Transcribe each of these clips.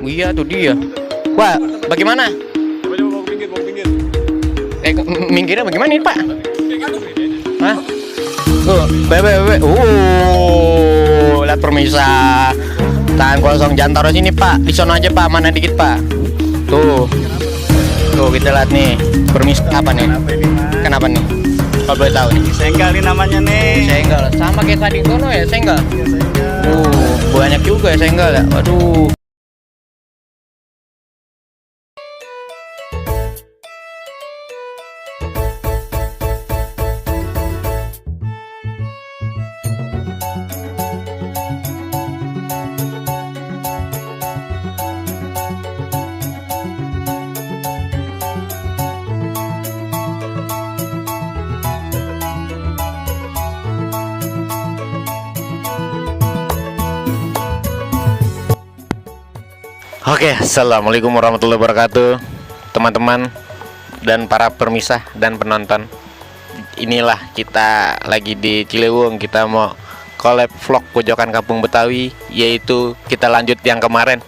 Iya tuh dia. Wah, bagaimana? Coba bawa pinggir. Minggirnya bagaimana nih Pak? Hah? Bebe. Lihat permisa. Tahan kosong, jangan taruh sini Pak. Di sono aja Pak, mana dikit Pak. Tuh kita lihat nih. Permisa apa nih? Kenapa nih? Kalau boleh tahu nih. Senggal nih namanya nih. Senggal, sama kayak tadi kono ya senggal. Banyak juga ya senggal ya. Waduh. Oke, assalamualaikum warahmatullahi wabarakatuh, teman-teman dan para permisah dan penonton. Inilah kita lagi di Ciliwung. Kita mau collab vlog pojokan kampung Betawi, yaitu kita lanjut yang kemarin,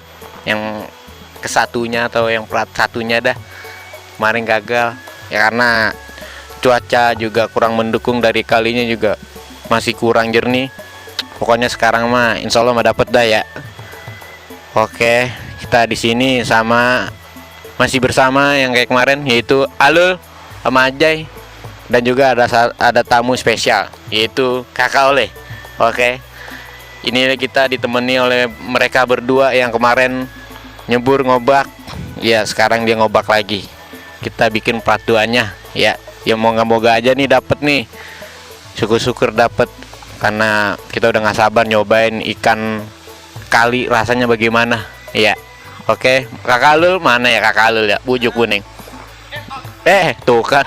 yang kesatunya atau yang part satunya dah. Kemarin gagal ya karena cuaca juga kurang mendukung, dari kalinya juga masih kurang jernih. Pokoknya sekarang mah insya Allah mah dapet dah ya. Oke, kita di sini masih bersama yang kayak kemarin, yaitu Alul sama Ajay, dan juga ada tamu spesial yaitu Kakak Oleh. Oke, ini kita ditemani oleh mereka berdua yang kemarin nyebur ngobak. Ya sekarang dia ngobak lagi. Kita bikin part 2-nya ya. Ya moga-moga aja nih dapet nih. Syukur-syukur dapet, karena kita udah nggak sabar nyobain ikan kali rasanya bagaimana ya. Oke, Kakak Alul mana ya? Kakak Alul ya, bujuk kuning. Tuh kan.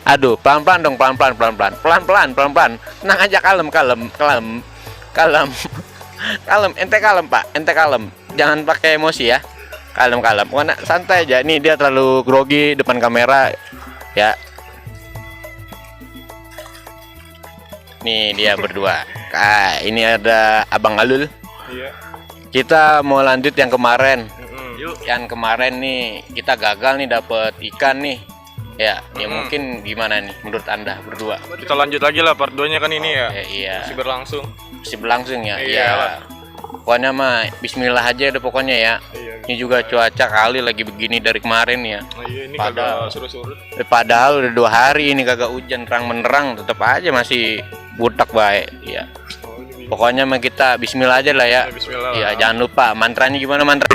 Aduh, pelan-pelan dong, pelan-pelan. Tenang aja, kalem. Ente kalem Pak, ente kalem. Jangan pakai emosi ya. Kalem. Karena santai aja. Nih dia terlalu grogi depan kamera ya. Nih dia berdua. Ini ada Abang Alul. Iya. Kita mau lanjut yang kemarin. Yuk. Yang kemarin nih kita gagal nih dapet ikan nih. Ya mungkin gimana nih menurut Anda berdua? Kita lanjut lagi lah part 2-nya kan ini ya. Iya. Masih berlangsung Ya. Iya. Iya. Pokoknya mah bismillah aja deh pokoknya ya. Iya. Ini juga cuaca kali lagi begini dari kemarin ya. Iya, ini Padahal- kagak surut-surut. Padahal udah 2 hari ini kagak hujan terang menerang, tetap aja masih butak baik ya. Pokoknya mah kita bismillah aja lah ya. Ya, bismillah. Iya, jangan lupa mantranya gimana mantra?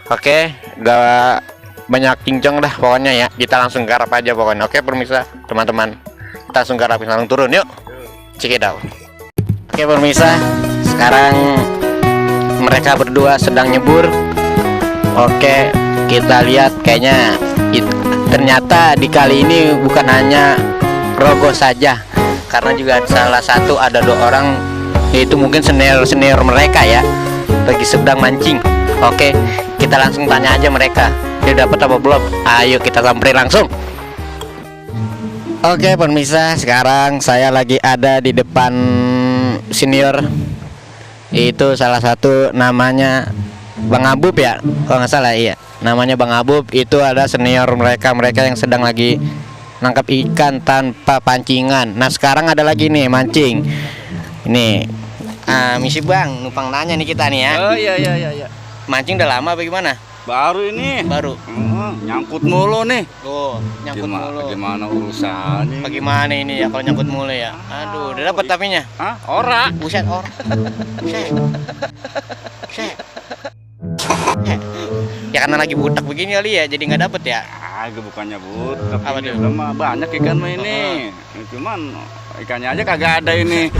Oke, gak banyak cincong dah pokoknya ya. Kita langsung garap aja pokoknya. Oke, permisa teman-teman. Kita langsung garap, langsung turun yuk. Check it out. Oke, permisa. Sekarang mereka berdua sedang nyebur. Oke, kita lihat kayaknya ternyata di kali ini bukan hanya Rogo saja, karena juga salah satu ada 2 orang, yaitu mungkin senior mereka ya, lagi sedang mancing. Oke, kita langsung tanya aja mereka, dia dapat apa belum? Ayo kita samperin langsung. Oke, pemirsa, sekarang saya lagi ada di depan senior. Itu salah satu namanya Bang Abub ya, kalau nggak salah. Iya, namanya Bang Abub. Itu ada senior mereka yang sedang lagi nangkap ikan tanpa pancingan. Nah sekarang ada lagi nih mancing. Ini misi Bang, numpang nanya nih kita nih ya. Oh iya. Mancing udah lama bagaimana? Baru ini. Baru. Nyangkut mulu nih. Tuh, nyangkut mulu. Gimana urusannya? Bagaimana ini ya kalau nyangkut mulu ya? Aduh, udah dapat tapinya. Hah? Ora. Buset, Buset. Ya karena lagi butak begini kali ya, jadi nggak dapet ya. Bukannya butek. Apa Ini tuh? udah mah banyak ikan mah ini. Cuman ikannya aja kagak ada ini.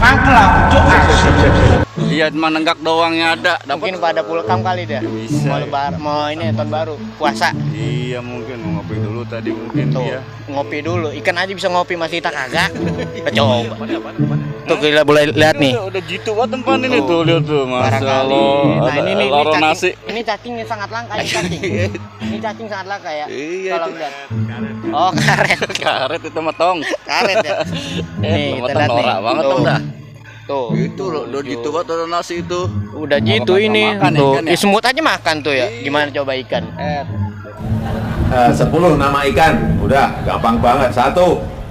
Iya cuma nenggak doangnya ada. Mungkin pada pulkam kali dia. Bisa, Mau ya. lebar, mau ini tahun baru, puasa. Iya mungkin mau ngopi dulu tadi mungkin Tuh, dia. ngopi dulu. Ikan aja bisa ngopi, masih kita kagak. Kita coba. Tuh kita boleh lihat nih. Udah jitu banget tempat ini tuh, lihat tuh. Masya Barangkali. Allah. Nah, ini laro cacing. nasi. Ini cacing yang sangat langka ini cacing. Ini cacing sangat langka ya. Iya, Kalau itu. lihat. Oh, karet. Karet itu matong. Karet ya. Nih, kita matong lihat nih. norak banget Tuh. tuh dah. Tuh. Itu loh, udah jitu banget ada nasi itu. Udah gitu Apa ini. makan Tuh, ikan ya? semut aja makan tuh ya. Gimana coba ikan? 10 nama ikan, udah gampang banget. 1,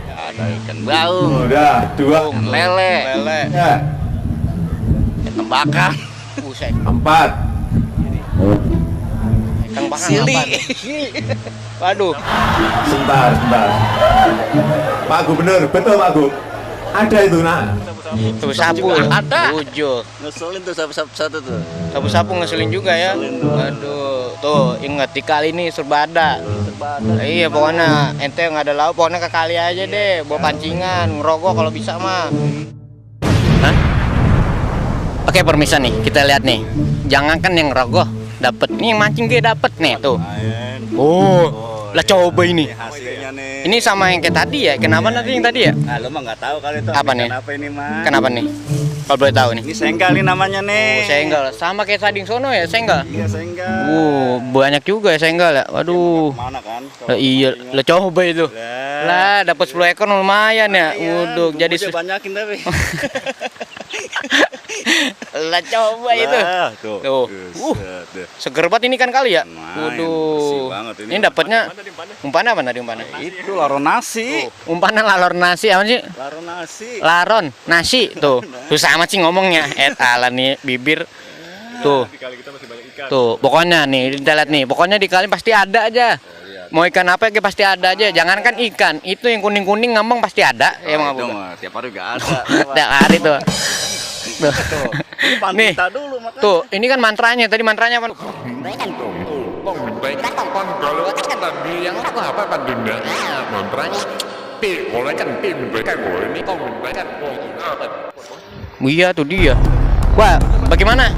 Ada ikan baung, udah 2, ikan lele, ya, ikan bakar. Buset. 4, Ikan bakar Sili. apaan? Waduh. sebentar. Pak Gubernur, betul Pak Gub. Ada itu nak. Tuh sapu juga ya. ada. Ujo. Ngeselin tuh satu tuh. Sapu-sapu ngeselin juga ya. Aduh, tuh ingat di kali ini serba ada. Iya, pokoknya ente nggak ada lauk, pokoknya ke kali aja deh, bawa pancingan, ngerogoh kalau bisa mah. Hah? Oke, permisa nih, kita lihat nih. Jangankan yang ngerogoh dapet, nih yang mancing dia dapet nih tuh. Oh, lah coba ini. Hasilnya nih. Ini sama yang kayak tadi ya. Kenapa nanti yang tadi ya? Ah, lo mah nggak tahu kali itu. Apa nih? Kenapa ini mah? Kenapa nih? Kalau boleh tahu nih. Ini senggal nih namanya nih. Oh, senggal. Sama kayak sading sono ya, senggal. Iya senggal. Banyak juga ya senggal ya. Waduh. Mana kan? Lah iya, lah coba itu. Lah. Lah dapat 10 ekor lumayan ya. Waduh, jadi banyakin tapi. lah coba itu. Lah, tuh. Tuh. Buset deh. Seger banget ini kan kali ya. Lumayan, bersih Waduh. banget ini. Ini dapatnya umpannya apa tadi umpannya? Itu laro nasi. Umpannya lalor nasi apa sih? Laro nasi. Laron nasi tuh. Susah amat sih ngomongnya. Ala nih bibir. Tuh. Tuh, pokoknya nih kita lihat nih. Pokoknya di kali pasti ada aja. Mau ikan apa ya pasti ada aja. Jangankan ikan, itu yang kuning-kuning ngambang pasti ada. Ya Bang Itu Abu. mah tiap hari juga ada. Tiap hari tuh. Tuh. Nih. Kita dulu makanya. Tuh, ini kan mantranya. Tadi mantranya apa? Iya tuh dia. Wah, bagaimana?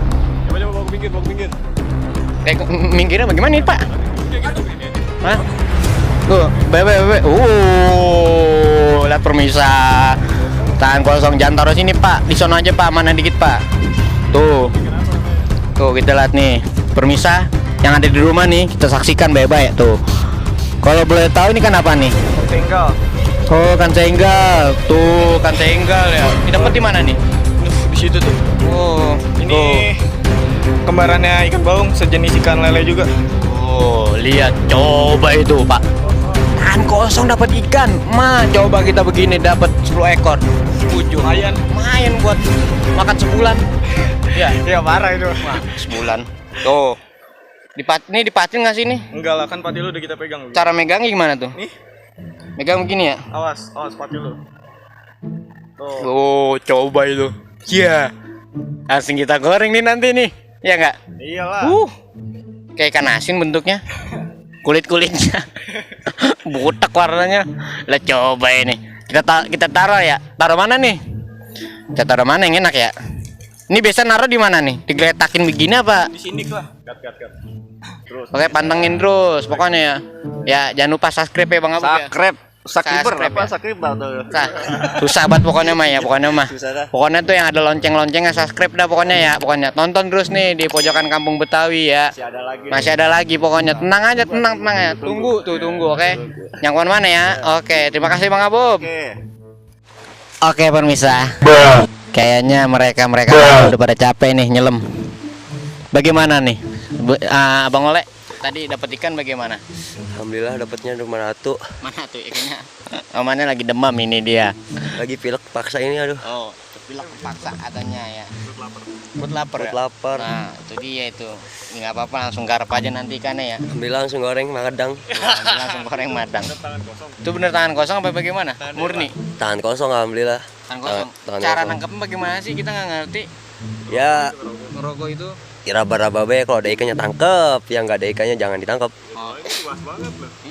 Coba minggir. Minggirnya bagaimana nih Pak? Hah? Tuh, bebe. Lihat permisa. Tahan kosong, jangan taruh sini Pak. Di sono aja Pak, mana dikit Pak. Tuh. Tuh kita lihat nih, permisa yang ada di rumah nih, kita saksikan baik-baik tuh. Kalau boleh tahu ini kan apa nih? Senggal. Oh, kan senggal. Tuh, kan senggal ya. Ini dapat di mana nih? Di situ tuh. Oh, Ini kembarannya ikan baung, sejenis ikan lele juga. Oh, lihat coba itu, Pak. Tahan kosong dapat ikan. Coba kita begini dapat 10 ekor. Lumayan buat makan sebulan. Ya, Ya parah itu. sebulan. Tuh. Ini dipatin nggak sih nih? Enggak lah, kan pati lu udah kita pegang. Cara megangnya gimana tuh? Nih, Megang begini ya? awas pati lu. Tuh. Oh, coba itu. Iya. Langsung kita goreng nih nanti nih. Ya nggak? Iyalah. Kayak ikan asin bentuknya. Kulit-kulitnya. Butek warnanya. Lah coba ini. Kita taruh ya. Taruh mana nih? Kita taruh mana yang enak ya? Ini biasa naruh di mana nih? Digeletakin begini apa? Di sini lah. Kat. Terus. Oke, pantengin terus pokoknya ya. Ya, jangan lupa subscribe ya Bang Abu ya. Sakriber Subscribe apa ya. sakriber tuh? Nah, susah banget pokoknya mah ya, pokoknya mah. Susah dah. Pokoknya tuh yang ada lonceng-loncengnya subscribe dah pokoknya ya. Pokoknya tonton terus nih di pojokan Kampung Betawi ya. Masih ada lagi pokoknya. Tenang aja, tenang ya. Tunggu, oke. Yang kemana-mana ya. Oke, terima kasih Bang Abu. Oke, permisa. Kayaknya mereka udah pada capek nih nyelam. Bagaimana nih? Abang Oleh tadi dapat ikan bagaimana? Alhamdulillah dapatnya cuma satu. Mana tuh ikannya? Omannya lagi demam ini dia. Lagi pilek paksa ini aduh. Oh, pilek paksa katanya ya. Perut lapar ya? Perut lapar. Nah, itu dia itu. Nggak apa-apa, langsung garap aja nanti ikannya ya. Alhamdulillah langsung goreng madang. Ambil langsung goreng madang. Itu bener tangan kosong apa bagaimana? Murni. Tahan kosong alhamdulillah. Tangan kosong. Tangan Cara kosong. nangkepnya bagaimana sih? Kita nggak ngerti. Ya Ngerogoh itu. raba-raba be kalau ada ikannya tangkep, yang nggak ada ikannya jangan ditangkap.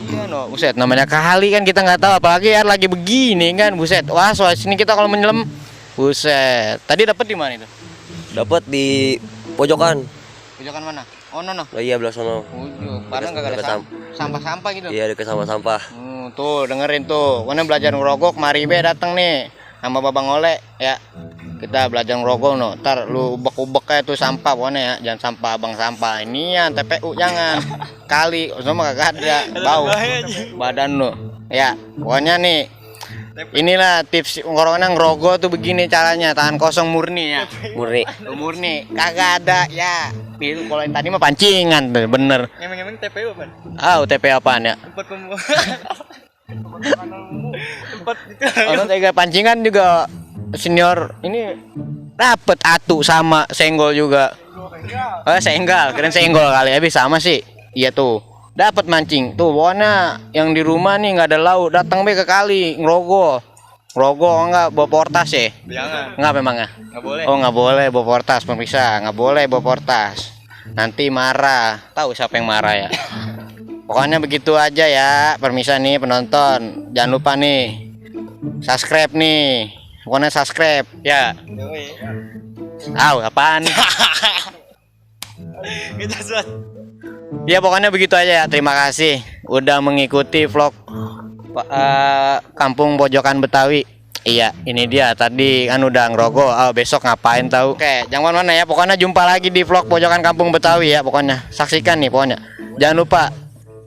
Iya no, buset. Namanya kali kan kita nggak tahu, apalagi ya lagi begini kan, buset. Wah, soal sini kita kalau menyelam, buset. Tadi dapat di mana itu? Dapat di pojokan. Pojokan mana? Oh no. Oh iya belah sono. Padahal nggak ada Dekat sampah-sampah gitu. Iya dekat sama sampah. Tuh dengerin tuh, mana belajar ngerogok, mari be datang nih sama Babang Ole ya. Kita belajar ngerogok no. Ntar lu ubek-ubek kayak tuh sampah pokoknya ya, jangan sampah abang sampah. Inian TPU jangan. Kali, semua kagak ada bau badan lu. Ya, pokoknya nih inilah tips orang ngerogok tuh begini caranya, tangan kosong murni ya. Murni, kagak ada ya. Itu kalau yang tadi mah pancingan tuh, bener. Emang TPU apa? TP apaan ya? Tempat Orang tega pancingan juga senior ini dapet atu sama senggol juga. Senggol, keren senggol kali habis sama sih. Iya tuh. Dapat mancing. Tuh, pokoknya yang di rumah nih nggak ada lauk, datang be ke kali ngerogoh. Ngerogoh enggak bawa portas ya? Jangan. Enggak memangnya? Nggak boleh. Oh, nggak boleh bawa portas, pemirsa. Nggak boleh bawa portas. Nanti marah. Tahu siapa yang marah ya? Pokoknya begitu aja ya, permisa nih penonton. Jangan lupa nih subscribe nih. Pokoknya subscribe ya. Apaan? Kita suat. Ya pokoknya begitu aja ya. Terima kasih udah mengikuti vlog Kampung Pojokan Betawi. Iya, ini dia tadi kan udah ngerogoh. Besok ngapain tahu? Oke, jangan mana ya. Pokoknya jumpa lagi di vlog Pojokan Kampung Betawi ya. Pokoknya saksikan nih pokoknya. Jangan lupa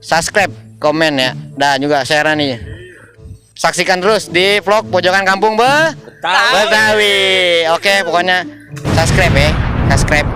subscribe, komen ya, dan juga share nih. Saksikan terus di vlog Pojokan Kampung Betawi. Oke, pokoknya subscribe ya, subscribe.